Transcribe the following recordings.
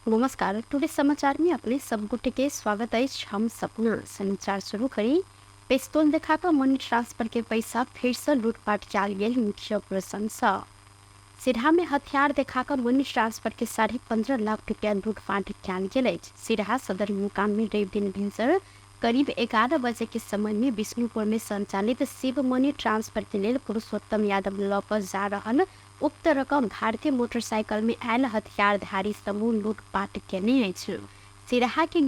नमस्कार, टुडे समाचार में अपने सब गोटे के स्वागत अछि। हम सपना समाचार शुरू करी। पिस्तौल देखा कऽ मनी ट्रांसफर के पैसा फेर से लूटपाट कयल गेल मुख्य प्रसंग। सिरहा में हथियार देखा कऽ मनी ट्रांसफर के 15.5 लाख रुपया लूटपाट कयल गेल अछि। सिरहा सदर मुकाम में रवि दिन भिनसर करीब 11 बजे के समय में विष्णुपुर में संचालित शिव मनी ट्रांसफर के लेल पुरुषोत्तम यादव लऽ कऽ जा रहल उक्त रकम भारतीय मोटरसाइकिल में आयल हथियारधारी समूह लूटपाट केने अछि। सिरहा के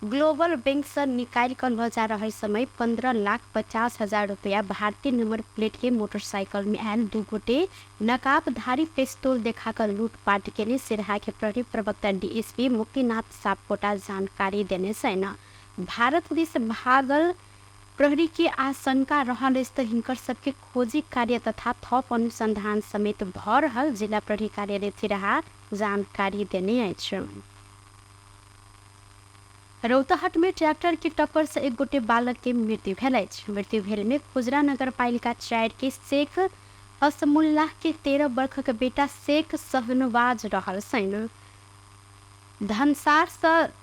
ग्लोबल बैंक से निकालि कऽ लऽ जा रहल समय 15,50,000 रुपया भारतीय नंबर प्लेट के मोटरसाइकिल में आयल दू गोटे नकाबधारी पिस्तौल देखा कऽ लूटपाट केने सिरहा के प्रहरी प्रवक्ता डीएसपी मुक्तिनाथ सापकोटा जानकारी देने छनि। भारत दिस भागल प्रहरी के आशंका रहल अछि तऽ हिनकर सबके खोजी कार्य तथा थप अनुसंधान समेत भऽ रहल जिला प्रहरी कार्यालय सिरहा जानकारी देने अछि। रौतहट में ट्रैक्टर के टक्कर से एक गोटे बालक के मृत्यु भेल अछि। मृत्यु भेल में खुजरा नगरपालिका 4 के शेख असमुल्लाह के 13 वर्षक बेटा शेख शहनवाज रहल छनि। धनसार से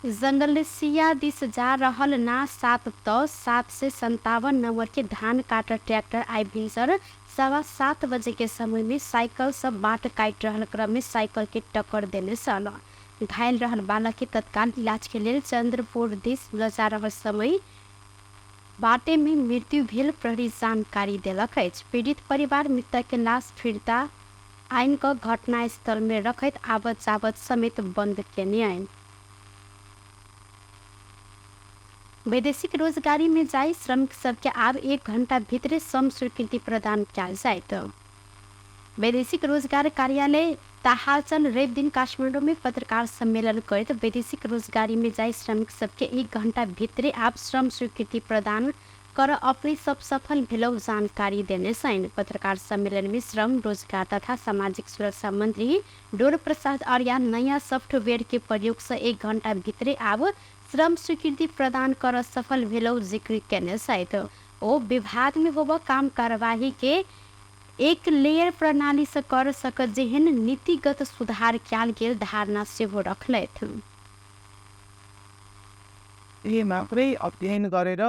जंगलसिया दिस जा रहल ना 7 त 757 नंबर के धान काटर ट्रैक्टर आइ भिनसर 7:15 बजे के समय में साइकिल से बाट काटि रहल क्रम में साइकिल के टक्कर देने छल। घायल रहल बालक के तत्काल इलाज के लेल चंद्रपुर दिस लऽ जा रहल समय बाटे में मृत्यु भेल प्रहरी जानकारी देलक अछि। पीड़ित परिवार मृतक के लाश फिर्ता आनि कऽ घटनास्थल में रखैत आवत जावत समेत बंद केने अछि। वैदेशिक रोजगारी में जाई श्रमिक सबके आब 1 घंटा भीतरे श्रम स्वीकृति प्रदान कयल जायत। वैदेशिक रोजगार कार्यालय ताहाचल रवि दिन काठमांडू में पत्रकार सम्मेलन करैत वैदेशिक रोजगारी में जाई श्रमिक सबके 1 घंटा भीतरे आब श्रम स्वीकृति प्रदान कर अपने सब सफल भेलौ जानकारी देने छनि। पत्रकार सम्मेलन में श्रम रोजगार तथा सामाजिक सुरक्षा मंत्री डोर प्रसाद अर्याल नया सॉफ्टवेयर के प्रयोग से 1 घंटा भीतरे आब श्रम स्वीकृति प्रदान कर सफल भेलौ जिक्र केने छथि। ओ विभाग में होब काम कार्यवाही के एक लेयर प्रणाली से कर सकत जेहन नीतिगत सुधार कयल गेल धारणा सेहो रखलथि। ये मात्रै अध्ययन गरेर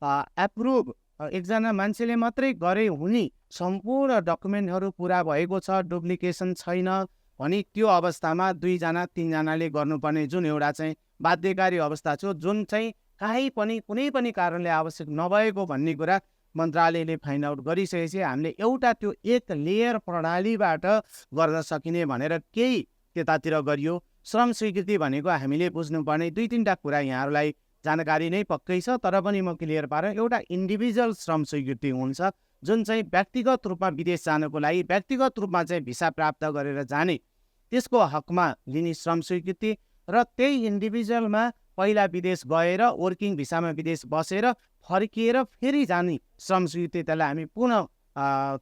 एप्रुभ एकजना मान्छेले मात्रै गरे हुने सम्पूर्ण डकुमेन्टहरू पुरा भएको छ, डुप्लिकेसन छैन भनी त्यो अवस्थामा दुईजना तीनजनाले गर्नुपर्ने जुन एउटा चाहिँ बाध्यकारी अवस्था छ, जुन चाहिँ काहीँ पनि कुनै पनि कारणले आवश्यक नभएको भन्ने कुरा मन्त्रालयले फाइन्ड आउट गरिसकेपछि हामीले एउटा त्यो एक लेयर प्रणालीबाट गर्न सकिने भनेर केही त्यतातिर गरियो। श्रम स्वीकृति भनेको हामीले बुझ्नुपर्ने दुई तिनवटा कुरा यहाँहरूलाई जानकारी नै पक्कै छ, तर पनि म क्लियर पारेँ। एउटा इन्डिभिजुअल श्रम स्वीकृति हुन्छ जुन चाहिँ व्यक्तिगत रूपमा विदेश जानको लागि व्यक्तिगत रूपमा चाहिँ भिसा प्राप्त गरेर जाने त्यसको हकमा लिने श्रम स्वीकृति, र त्यही इन्डिभिजुअलमा पहिला विदेश गएर वर्किङ भिसामा विदेश बसेर फर्किएर फेरि जाने श्रम स्वीकृति, त्यसलाई हामी पुनः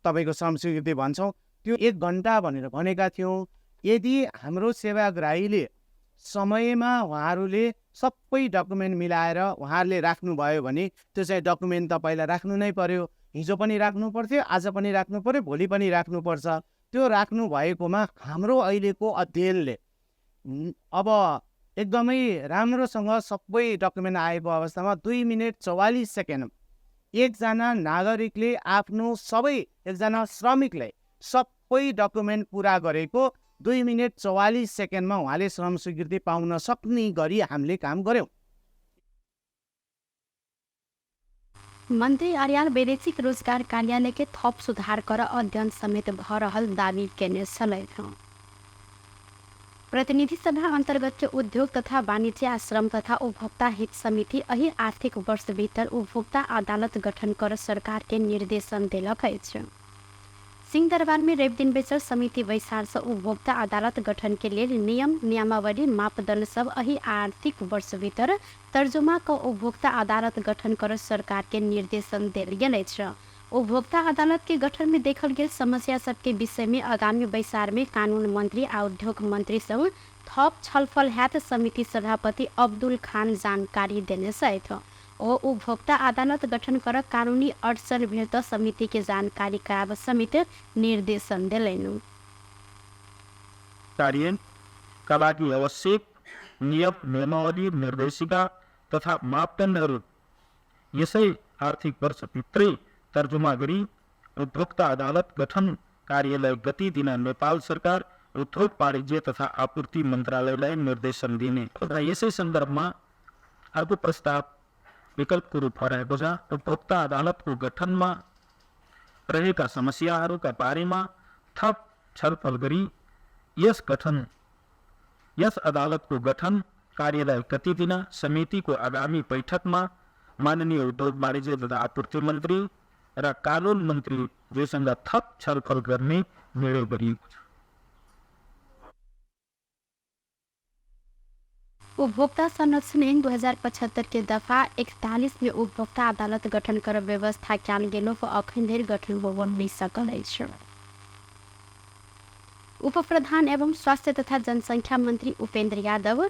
तपाईँको श्रम स्वीकृति भन्छौँ। त्यो 1 घन्टा भनेर भनेका थियौँ। यदि हाम्रो सेवाग्राहीले समयमा उहाँहरूले सबै डकुमेन्ट मिलाएर उहाँहरूले राख्नुभयो भने त्यो चाहिँ डकुमेन्ट त पहिला राख्नु नै पर्यो, हिजो पनि राख्नु पर्थ्यो, आज पनि राख्नु पर्यो, भोलि पनि राख्नुपर्छ। त्यो राख्नु भएकोमा हाम्रो अहिलेको अध्ययनले अब एकदमै राम्रोसँग सबै डकुमेन्ट आएको अवस्थामा 2 मिनट 44 सेकेन्ड एकजना नागरिकले आफ्नो सबै, एकजना श्रमिकले सबै डकुमेन्ट पुरा गरेको 2 मिनट 44 सेकेन्डमा उहाँले श्रम स्वीकृति पाउन सक्ने गरी हामीले काम गऱ्यौँ। मन्त्री अर्याल वैदेशिक रोजगार कार्यालय के थप सुधार कर अध्ययन समेत भ रहल दावी केने छलथि। प्रतिनिधि सभा अंतर्गत के उद्योग तथा वाणिज्य आश्रम तथा उपभोक्ता हित समिति एहि आर्थिक वर्ष भीतर उपभोक्ता अदालत गठन कर सरकार के निर्देशन देलक अछि। सिंहदरबार में रवि दिन बैसल समिति बैसार से उपभोक्ता अदालत गठन के लेल नियम नियमावली मापदंड सब एहि आर्थिक वर्ष भीतर तर्जुमा क उपभोक्ता अदालत गठन कर सरकार के निर्देशन देल गेल अछि। उपभोक्ता अदालत के गठन में देखल गेल समस्या सबके विषय में आगामी बैसार में कानून मंत्री आ उद्योग मंत्री संग थप छलफल हैत समिति सभापति अब्दुल खान जानकारी देने छथि। ओ उपभोक्ता अदालत गठन कर कानूनी अड़चन भेल त समिति के जानकारी कराब समेत निर्देशन देलनि। का लागि आवश्यक नियम, नियमावली, निर्देशिका तथा मापदण्डहरू यसै आर्थिक वर्षभित्रै तर्जुमा गरी उपभोक्ता अदालत गठन कार्यलाई गति दिन नेपाल सरकार उद्योग वाणिज्य तथा आपूर्ति मन्त्रालयलाई निर्देशन दिने। र यसै सन्दर्भमा अर्को प्रस्ताव विकल्पको रूपमा रहेको छ। उपभोक्ता अदालतको गठनमा रहेका समस्याहरूका बारेमा थप छलफल गरी यस अदालतको गठन कार्यलाई गति दिन समितिको आगामी बैठकमा माननीय उद्योग वाणिज्य तथा आपूर्ति मन्त्री र कानुन मन्त्री जोसँग थप छलफल गर्ने निर्णय गरिएको छ। उपभोक्ता संरक्षण ऐन 2075 के दफा 41 में उपभोक्ता अदालत गठन कर व्यवस्था कयल गेलो पर अखन धरि गठन होबऽ नहि सकल अछि। उप प्रधान एवं स्वास्थ्य तथा जनसंख्या मंत्री उपेंद्र यादव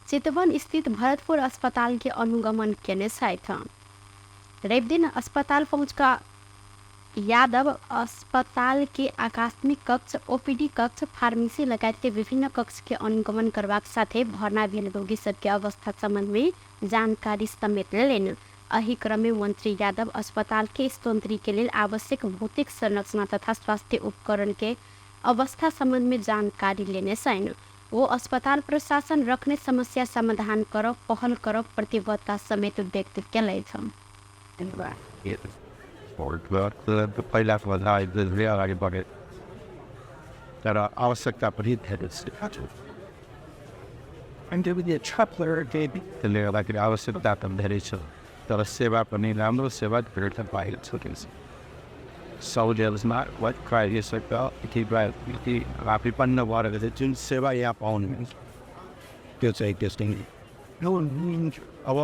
चितवन स्थित भरतपुर अस्पताल के अनुगमन केने छथि। रवि दिन अस्पताल पहुँच यादव अस्पताल के आकस्मिक कक्ष, ओपीडी कक्ष, फार्मेसी लगायत के विभिन्न कक्ष के अनुगमन करबाक साथे भर्ना भेल रोगी सबके अवस्था संबंध में जानकारी समेत लेलनि। एहि क्रम में मंत्री यादव अस्पताल के स्तोत्री के लेल आवश्यक भौतिक संरचना तथा स्वास्थ्य उपकरण के अवस्था संबंध में जानकारी लेने छनि। वो अस्पताल प्रशासन रखने समस्या समाधान करब पहल करब प्रतिबद्धता समेत व्यक्त केलथि। पहिलाको भन्दा अहिले धेरै अगाडि बढे, तर आवश्यकता पनि धेरै छ। त्यसले गर्दाखेरि आवश्यकता त धेरै छ, तर सेवा पनि राम्रो सेवा धेरै पाएको छ। सहुलियतमा विपन्न भएर जुन सेवा यहाँ पाउनु त्यो चाहिँ त्यस्तै अब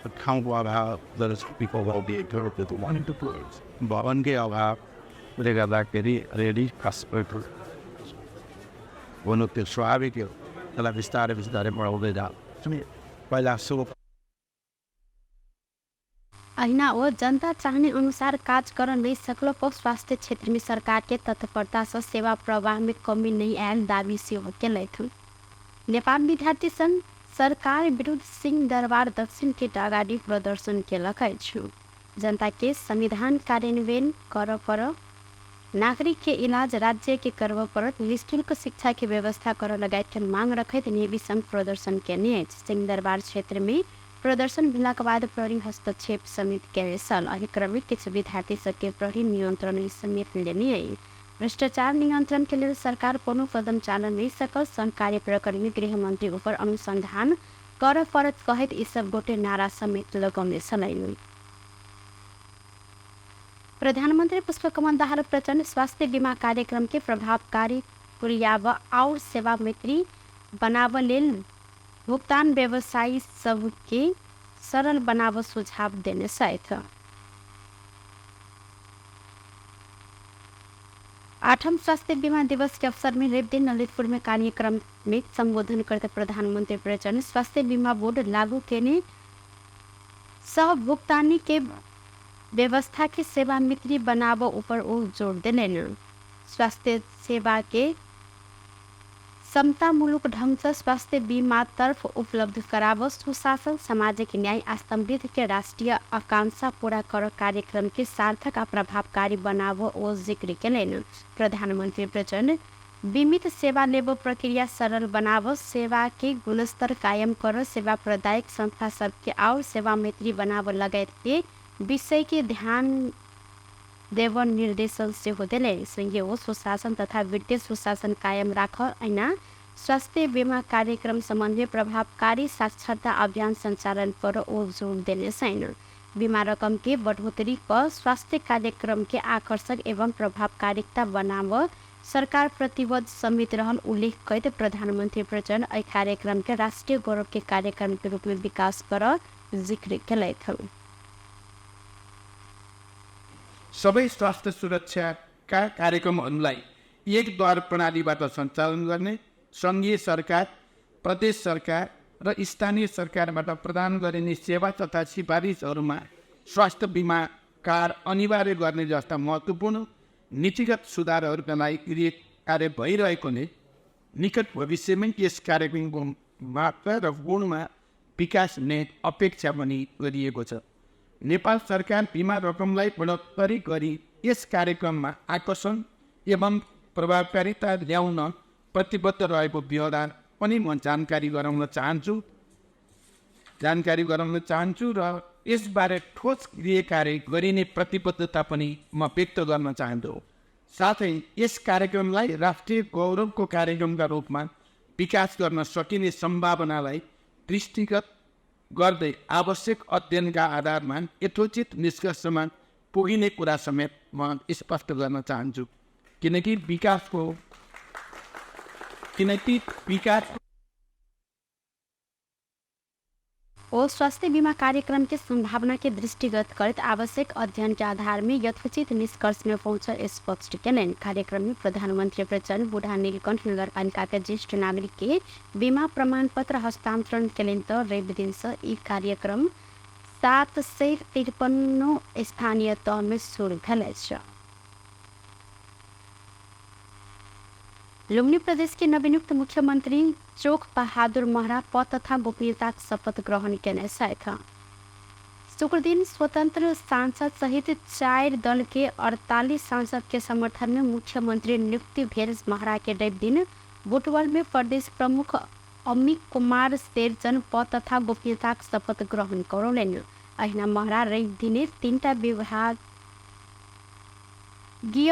ठाउँको अभाव, भवनकै अभावले गर्दाखेरि अलिअलि हुनु त्यो स्वाभाविक हो। त्यसलाई बिस्तारै बिस्तारै बढाउँदै जान्छ। पहिला सुरु अहिना ओ जनता चाहने अनुसार काज कर नहीं सकलो पर स्वास्थ्य क्षेत्र में सरकार के तत्परता से सेवा प्रवाह में कमी नहीं आयल दावी सेहो केलथि। नेपाल विद्यार्थी संघ सरकार विरुद्ध सिंह दरबार दक्षिण के अगाडि प्रदर्शन केलक अछि। जनता के संविधान कार्यान्वयन कर पर, नागरिक के इलाज राज्य के करब पड़त, निःशुल्क शिक्षा के व्यवस्था कर लगायत के मांग रखैत नेवी संघ प्रदर्शन केने अछि। सिंह दरबार क्षेत्र में प्रदर्शन भेलाक बाद प्रहरी हस्तक्षेप समेत केने छल। एहि क्रम में किछु विद्यार्थी सबके प्रहरी नियंत्रण समेत लेने अछि। भ्रष्टाचार नियंत्रण के लेल सरकार कोनो कदम चाल नहीं सकल। संघ कार्य प्रकरण में गृहमंत्री ऊपर अनुसंधान कर पड़त कहैत ई सब गोटे नारा समेत लगौने छलनि। प्रधानमंत्री पुष्पकमल दाहाल प्रचण्ड स्वास्थ्य बीमा कार्यक्रम के प्रभावकारी पुर्याब और सेवा मैत्री बनाब लेल भुगतान व्यवसायी सबके सरल बनाब सुझाव देने छथि। आठम स्वास्थ्य बीमा दिवस के अवसर में रवि दिन ललितपुर में कार्यक्रम में संबोधन करते प्रधानमंत्री प्रचण्ड स्वास्थ्य बीमा बोर्ड लागू केने सह भुगतानी के व्यवस्था के सेवा मित्री बनाब ऊपर ओ जोर देलनि। स्वास्थ्य सेवा के समतामूलक ढंग से स्वास्थ्य बीमा तर्फ उपलब्ध कराब, सुशासन, सामाजिक न्याय आ समृद्ध के राष्ट्रीय आकांक्षा पूरा कर कार्यक्रम के सार्थक आ प्रभावकारी बनाब ओ जिक्र केलनि। प्रधानमंत्री प्रचण्ड बीमित सेवा लेब प्रक्रिया सरल बनाब, सेवा के गुणस्तर कायम कर, सेवा प्रदायक संस्था सबके और सेवा मैत्री बनाब लगायत के विषय के ध्यान देव निर्देशन सेहो देलनि। संगे ओ सुशासन तथा वित्तीय सुशासन कायम राख ऐना स्वास्थ्य बीमा कार्यक्रम सम्बन्धी प्रभावकारी साक्षरता अभियान सञ्चालन पर ओ जोड़ देने छनि। बीमा रकम के बढ़ोतरी क स्वास्थ्य कार्यक्रम के आकर्षक एवं प्रभावकारिता बनाब सरकार प्रतिबद्ध समेत रहल उल्लेख करैत प्रधानमंत्री प्रचण्ड एहि कार्यक्रम के राष्ट्रीय गौरव के कार्यक्रम के रूप में विकास कर जिक्र केलथि। सबै स्वास्थ्य सुरक्षाका कार्यक्रमहरूलाई एकद्वार प्रणालीबाट सञ्चालन गर्ने, सङ्घीय सरकार, प्रदेश सरकार र स्थानीय सरकारबाट प्रदान गरिने सेवा तथा सिफारिसहरूमा स्वास्थ्य बिमा कार्ड अनिवार्य गर्ने जस्ता महत्त्वपूर्ण नीतिगत सुधारहरूका लागि कार्य भइरहेकोले निकट भविष्यमै यस कार्यक्रमको मात्रा र गुणमा विकास हुने अपेक्षा पनि गरिएको छ। नेपाल सरकार बिमा रकमलाई बढोत्तरी गरी यस कार्यक्रममा आकर्षण एवं प्रभावकारिता ल्याउन प्रतिबद्ध रहेको व्यवधान पनि म जानकारी गराउन चाहन्छु र यसबारे ठोस क्रियाकार्य गरिने प्रतिबद्धता पनि म व्यक्त गर्न चाहन्छु। साथै यस कार्यक्रमलाई राष्ट्रिय गौरवको कार्यक्रमका रूपमा विकास गर्न सकिने सम्भावनालाई दृष्टिगत गर्दै आवश्यक अध्ययनका आधारमा यथोचित निष्कर्षमा पुगिने कुरा समेत म स्पष्ट गर्न चाहन्छु। किनकि विकास ओ स्वास्थ्य बीमा कार्यक्रम के संभावना के दृष्टिगत करत आवश्यक अध्ययन के आधार में यथोचित निष्कर्ष में पहुंचल स्पष्ट केलनि। कार्यक्रम में प्रधानमंत्री प्रचंड बूढ़ा नीलकंठ नगरपालिका के ज्येष्ठ नागरिक के बीमा प्रमाण पत्र हस्तांतरण केलनि त रवि दिन से ई कार्यक्रम 753 स्थानीय तह में शुरू भेल अछि। लुम्बिनी प्रदेश के नवनियुक्त मुख्यमंत्री चोक बहादुर महरा पद तथा गोपनीयताक शपथ ग्रहण केने छथि। शुक्रदिन स्वतंत्र सांसद सहित 4 दल के 48 सांसद के समर्थन में मुख्यमंत्री नियुक्ति भेल महरा के रवि दिन बुटवल में प्रदेश प्रमुख अमित कुमार शेरचन पद तथा गोपनीयताक शपथ ग्रहण करौलनि। अहिना महरा रवि दिन 3टा विभागीय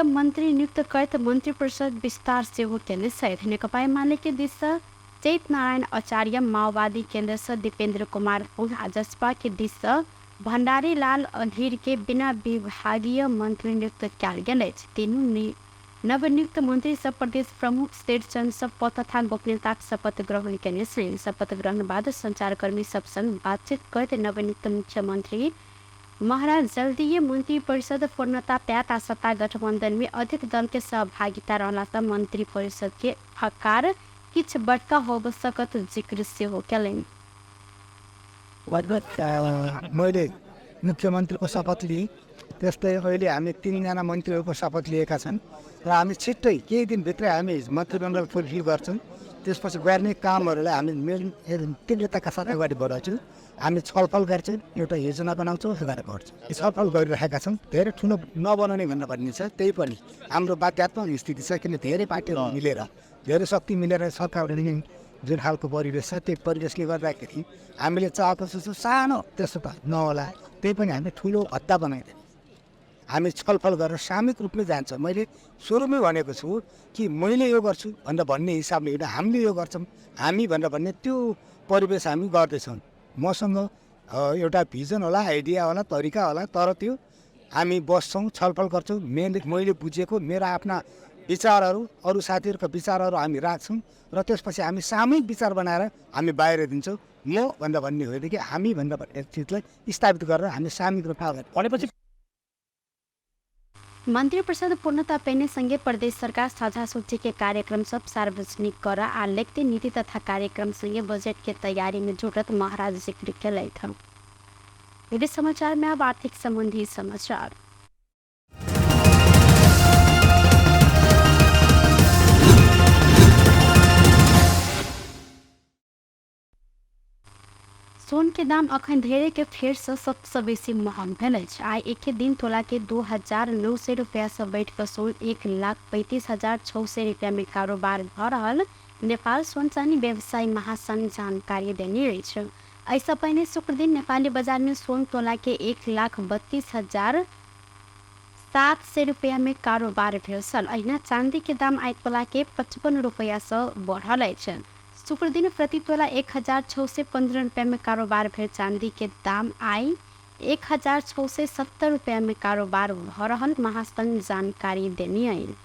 मंत्री नियुक्त करैत मंत्री परिषद विस्तार सेहो केने छथि। नेकपा एमाले के दिस सँ चैत नारायण आचार्य, माओवादी केंद्र से दीपेंद्र कुमार पुन आ जसपा के दिस सँ भंडारी लाल अधीर के बिना विभागीय मंत्री नियुक्त कयल गेल अछि। तीनू नवनियुक्त मंत्री सब प्रदेश प्रमुख शेरचंद सब पद तथा गोपनीयताक शपथ ग्रहण केने छथि। शपथ ग्रहण बाद संचारकर्मी सब संग बातचीत करैत नवनियुक्त मुख्यमंत्री महाराज जल्दीए मंत्री परिषद पूर्णता पायत आ सत्ता गठबंधन में अधिक दल के सहभागिता रहला सँ मंत्री परिषद के आकार किछु बड़का होब सकत जिक्र सेहो केलनि। मैले मुख्यमन्त्रीको शपथ लिएँ, त्यस्तै अहिले हामी 3जना मन्त्रीहरूको शपथ लिएका छन् र हामी छिट्टै केही दिनभित्रै हामी मन्त्रीमण्डल फुलफिल गर्छौँ। त्यसपछि गर्ने कामहरूलाई हामी तीव्रताका साथ अगाडि बढाउँछौँ। हामी छलफल गर्छौँ, एउटा योजना बनाउँछौँ, अगाडि बढ्छौँ। छलफल गरिरहेका छौँ। धेरै ठुलो नबनाउने भनेर भन्ने छ, त्यही पनि हाम्रो बाध्यात्मक स्थिति छ। किन धेरै पार्टीहरू मिलेर, धेरै शक्ति मिलेर सरकार जुन खालको परिवेश छ त्यो परिवेशले गर्दाखेरि हामीले चाहेको जस्तो सानो त्यसो त नहोला, त्यही पनि हामीले ठुलो हद्दा बनाइदियो। हामी छलफल गरेर सामूहिक रूपले जान्छ। मैले सुरुमै भनेको छु कि मैले यो गर्छु भनेर भन्ने हिसाबले होइन, हामीले यो गर्छौँ हामी भनेर भन्ने त्यो परिवेश हामी गर्दैछौँ। मसँग एउटा भिजन होला, आइडिया होला, तरिका होला, तर त्यो हामी बस्छौँ, छलफल गर्छौँ। मैले बुझेको मेरा आफ्ना विचारहरू, अरू साथीहरूको विचारहरू हामी राख्छौँ र त्यसपछि हामी सामूहिक विचार बनाएर हामी बाहिर दिन्छौँ। म भनेर भन्ने होइन कि हामी भनेर भन्ने चिजलाई स्थापित गरेर हामी सामूहिक रूपमा अगाडि भनेपछि मंत्री परिषद पूर्णता पेने संगे प्रदेश सरकार साझा सूची के कार्यक्रम सब सार्वजनिक कर आ लिखित नीति तथा कार्यक्रम संगे बजट के तैयारी में जुटत महाराज जिक्र केलथि। समाचार में अब आर्थिक संबंधी समाचार। सोन के दाम अखन धरि के फेर से सबसे बेसी महंग भेल अछि। आइ एके दिन तोला के 2900 रुपया से बढ़ि कऽ सोन 1,35,600 रुपया में कारोबार भऽ रहल नेपाल सोन चानी व्यवसायी महासंघ जानकारी देने अछि। एहिसँ पहिने शुक्र दिन नेपाली बाजार में सोन तोला के 1,32,700 रुपया में कारोबार भेल छल। अहिना चांदी के दाम आइ तोला के 55 रुपया से बढ़ल अछि। शुक्र दिन प्रति तोला 1615 रुपया में कारोबार भेल चांदी के दाम आइ 1670 रुपया में कारोबार भऽ रहल महासंघ जानकारी देने अछि।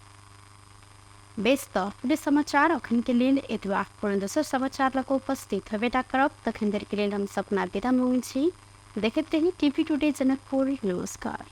बेस तऽ पूरे समाचार अखन के लेल एतबा। पूर्ण दोसर समाचार लऽ कऽ उपस्थित हेबेटा करब। तखन धरि के लेल हम सपना विदा मांगै छी। देखैत रही टीवी टुडे जनकपुर। नमस्कार।